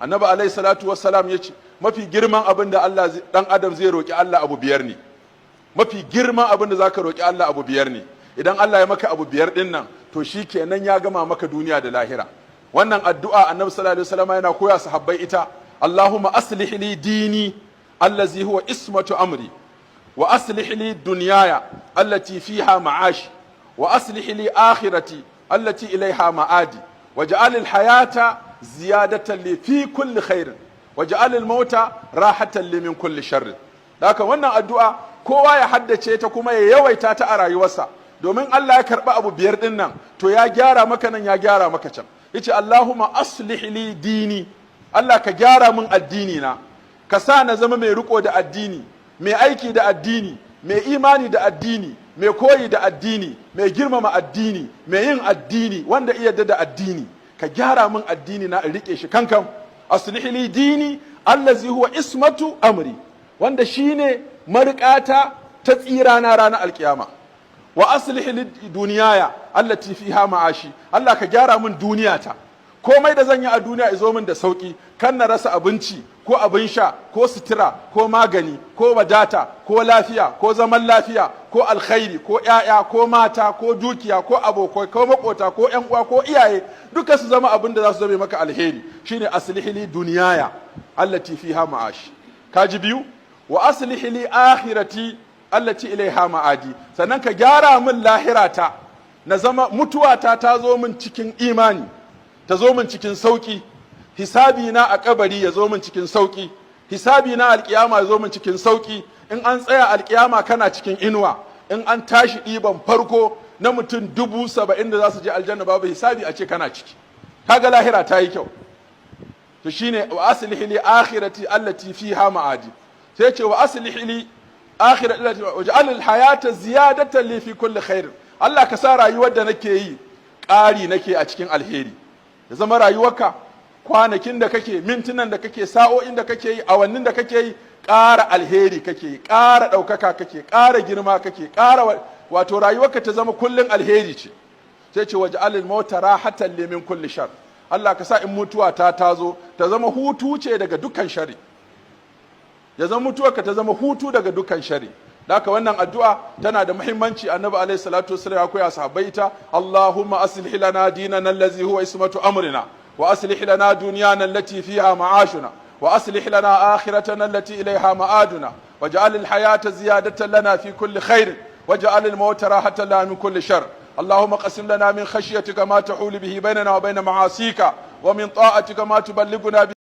Annabi alaihi salatu wassalam ya ce mafi girman abin da Allah dan adam zai roki Allah abu biyar ne. Mafi girman abin da zaka roki Allah abu biyar ne. Idan Allah ya maka abu biyar din nan, to shikenan, ya gama maka duniya da lahira. Wannan addu'a Annabi sallallahu alaihi wasallam yana koya sahabbai ita: اللهم أصلح لي ديني الذي هو عصمة أمري، وأصلح لي دنياي التي فيها معاشي، وأصلح لي آخرتي التي إليها معادي، واجعل الحياة زيادة لي في كل خير، واجعل الموت راحة لي من كل شر. Haka wannan addu'a kowa ya haddace ta kuma ya yawaita ta a rayuwarsa, domin Allah ya karɓi abu biyar ɗin nan, to ya gyara maka nan, ya gyara maka can. Yace: اللهم أصلح لي ديني. Allah, ka gyara min addini na, ka sa na zama mai riko da addini, mai aiki da addini, mai imani da addini, mai koyi da addini, mai girmama addini, mai yin addini, wanda iya da addini. Ka gyara min addini na in rike shi kankan. أصلح لي ديني الذي هو عصمة أمري, wanda shine mariƙata ta tsira na ranar alkiyama. وأصلح لي دنياي التي فيها معاشي. Allah, ka gyara min duniyata, komai da zan yi a duniya izo min da sauki, kan na rasa abinci ko abin sha ko sutura ko magani ko wadata ko lafiya ko zaman lafiya ko alkhairi ko ƴaƴa ko mata ko dukiya ko abokai ko makota ko ƴan uwa ko iyaye, duka su zama abin da za su zame maka alheri. Shine أصلح لي دنياي التي فيها معاشي. Kaji biyu. وأصلح لي آخرتي التي إليها معادي. Sannan ka gyara min lahirata, na zama mutuwata ta zo min cikin imani, ta zo min cikin sauki, hisabi na a kabari ya zo min cikin sauki, hisabi na alkiyama ya zo min cikin sauki. In an tsaya alkiyama kana cikin inuwa, in an tashi ɗiban farko na mutum 70,000 da za su je aljanna babu hisabi, a ce kana ciki, kaga lahira ta yi kyau. To shine وأصلح لي آخرتي التي فيها معادي. Sai ce وأصلح لي آخرتي التي واجعل الحياة زيادة لي في كل خير. Allah, ka sa rayuwar da nake yi ƙari nake a cikin alheri. Ya zama rayuwarka, kwanakin da kake, mintunan da kake, sa'o'in da kake yi, awannin da kake yi, ƙara alheri kake yi, ƙara ɗaukaka kake, ƙara girma kake, ƙara, wato rayuwarka ta zama kullun alheri ce. Sai ce واجعل الموت راحة لي من كل شر. Allah, ka sa in mutuwa ta tazo ta zama hutu ce daga dukkan shari. Ya zama mutuwarka ta zama hutu daga dukkan shari. Haka wannan addu'a tana da muhimmanci. Annabi alaihi salatu wassalam ya koya sahabbai ita: اللهم أصلح لنا ديننا الذي هو عصمة أمرنا، وأصلح لنا دنيانا التي فيها معاشنا، وأصلح لنا آخرتنا التي إليها معادنا، واجعل الحياة زيادة لنا في كل خير، واجعل الموت راحة لنا من كل شر. اللهم اقسم لنا من خشيتك ما تحول به بيننا وبين معاصيك، ومن طاعتك ما تبلغنا